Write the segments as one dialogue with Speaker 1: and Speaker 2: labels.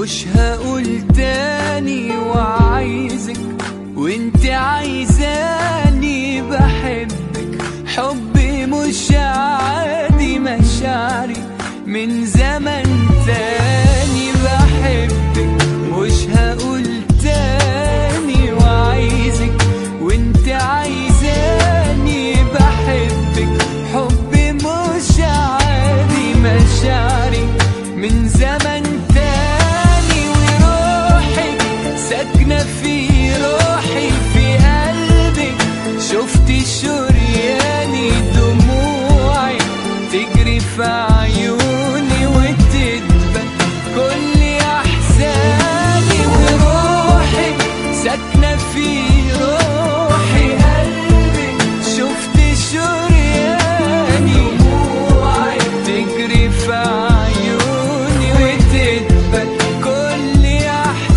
Speaker 1: مش هقول تاني وعايزك وانت عايزاني، بحبك حبي مش عادي، مشاعري من زمن تاني. بحبك مش هقول تاني وعايزك وانت عايزاني، بحبك حبي مش عادي، مشاعري من زمن تاني. وروحك ساكنة في روحي في قلبك، شفت شرياني دموعي تجري في عيوني وتدبل كل أحزاني. وروحك ساكنة في روحي قلبك، شفت شرياني دموعي تجري في عيوني وتدبل كل أحزاني.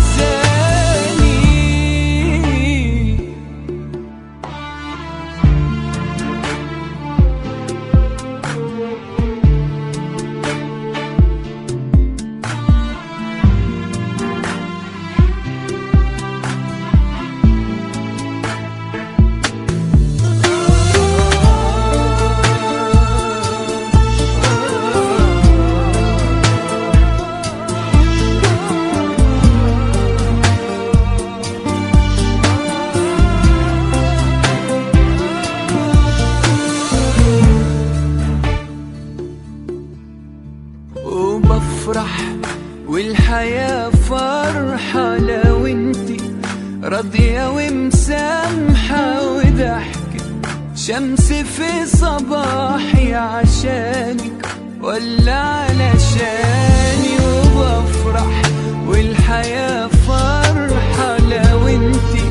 Speaker 1: وبفرح والحياة فرحة لو انتي راضية ومسامحة، وضحكة شمس في صباحي عشانك ولا علشاني. وبفرح والحياة فرحة لو انتي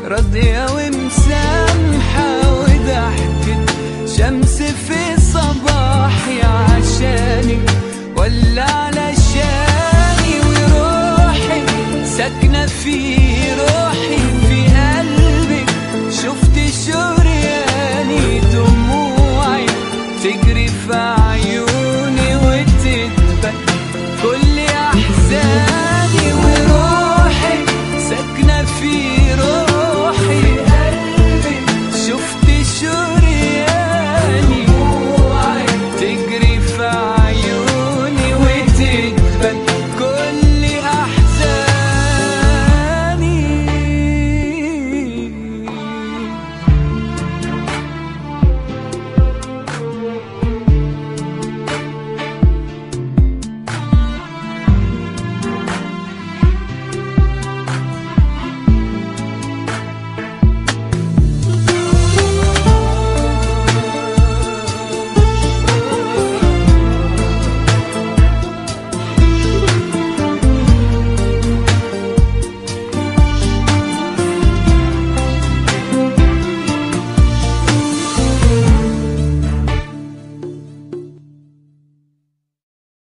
Speaker 1: راضية